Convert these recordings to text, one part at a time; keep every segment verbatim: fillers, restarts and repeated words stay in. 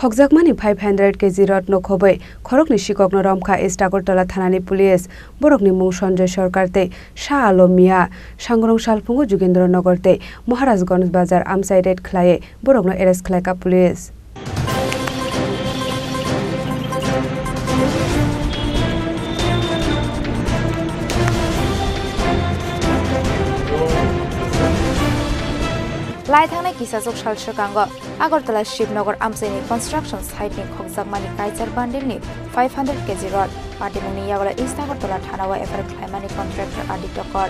Khokjakmani five hundred K G rotno khobwi khoroknwi sikokno romkha East Agartala thanani police. Borokni mung Sanjoy Sarkar tei Shah Alam Mia. Sangrong salphungo Jugendra Nagar tei Maharajganj Bazar amchai raid khlaiwi borokno arrest khlaikha police. Lai thangnai kisachuk sal swkango Agartala Shivnagar amchaini construction site ni khokjakmani kaichar bundle ni five hundred K G rot patimungni yagulo East Agartala thanao F I R khlaimani contractor Aditya Kor.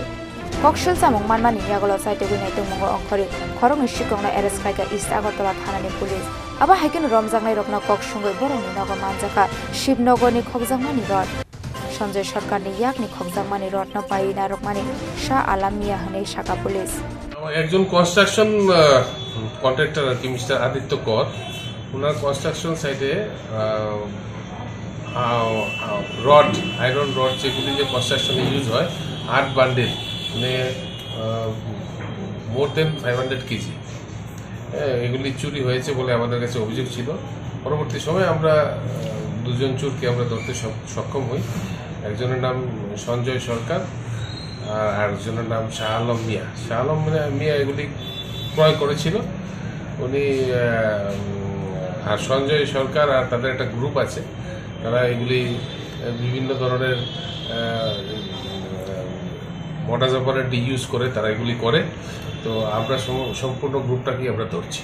Koksil chamung manmani yagulo chaitugwi naitungmungo ongkhorwi khoroknwi sikokno arrest khlaikha East Agartala thanani police. Abo hai kheno romjaknairokno kok sungwi borokni nogo manjakha Shivnagarni khokjakmani rot. Sanjoy Sarkarni yakni khokjakmani rotno paiwi narwkmani Shah Alam Mia hwnwi sakha police. একজন construction contractor আর কি, মিস্টার আদিত্য কর, ওনার কনস্ট্রাকশন সাইটে rod, iron rod যেগুলি যে কনস্ট্রাকশনে ইউজ হয়, আট বান্ডিল, মানে মোর দেন ফাইভ হান্ড্রেড কেজি, হ্যাঁ, এগুলি চুরি হয়েছে বলে আমাদের কাছে অভিযোগ ছিল। পরবর্তী সময়ে আমরা আহ, দুজন চোরকে আমরা ধরতে সব- সক্ষম হই। একজনের নাম সঞ্জয় সরকার, আর আরেকজনের নাম শাহ আলম মিয়া। শাহ আলম মিয়া- মিয়া এগুলি ক্রয় করেছিল। উনি আহ, উম, আর সঞ্জয় সরকার আর তাদের একটা গ্রুপ আছে, তারা এগুলি আহ, বিভিন্ন ধরনের মোডাস অপারেন্ডি ইউজ করে তারা এগুলি করে। তো আমরা সম- সম্পূর্ণ গ্রুপটাকেই আমরা ধরছি।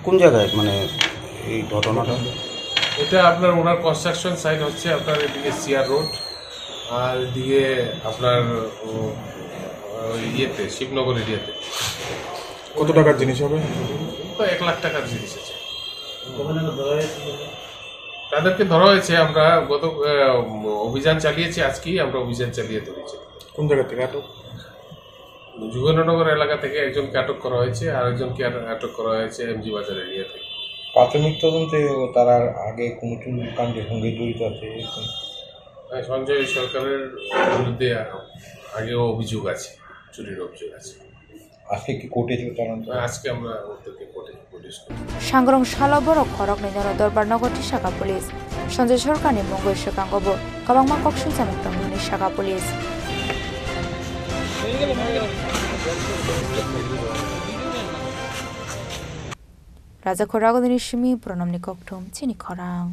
কোন জায়গায় মানে এই ঘটনাটা? এটা আপনার ওনার কনস্ট্রাকশন সাইট হচ্ছে আপনার এদিকে সিআর রোড, আর এদিকে আপনার ও, ওই ইয়েতে, শিবনগর এরিয়াতে। কত টাকার জিনিস হবে? তো এক লাখ টাকার জিনিস আছে। তাদেরকে ধরা হয়েছে। আমরা গত আহ, অভিযান চালিয়েছি, আজকেই আমরা অভিযান চালিয়ে ধরেছি। কোন জায়গা থেকে আটক? যুগেন্দ্রনগর এলাকা থেকে একজনকে আটক করা হয়েছে, আরেকজনকে আট- আটক করা হয়েছে এমজি বাজার এরিয়া থেকে। প্রাথমিক তদন্তে তারা আগে কোনো চুরির কাণ্ডের সঙ্গে জড়িত আছে, এরকম? হ্যাঁ, সঞ্জয় সরকারের বিরুদ্ধে আগেও অভিযোগ আছে, চুরির অভিযোগ আছে। আজকে কি কোর্টে যাবে তদন্ত? হ্যাঁ, আজকে আমরা ওদেরকে কোর্টে প্রডিউস করব। Sangrong salo borok khoroknwi nono Dorbar nogo tisaka police. Sanjay Sarkarni mungwi swkango bo kwbangma kok sumsamo tongo hwnwi saka police. Raja Khoragwdini simi Pronomni kokthum chini khorang.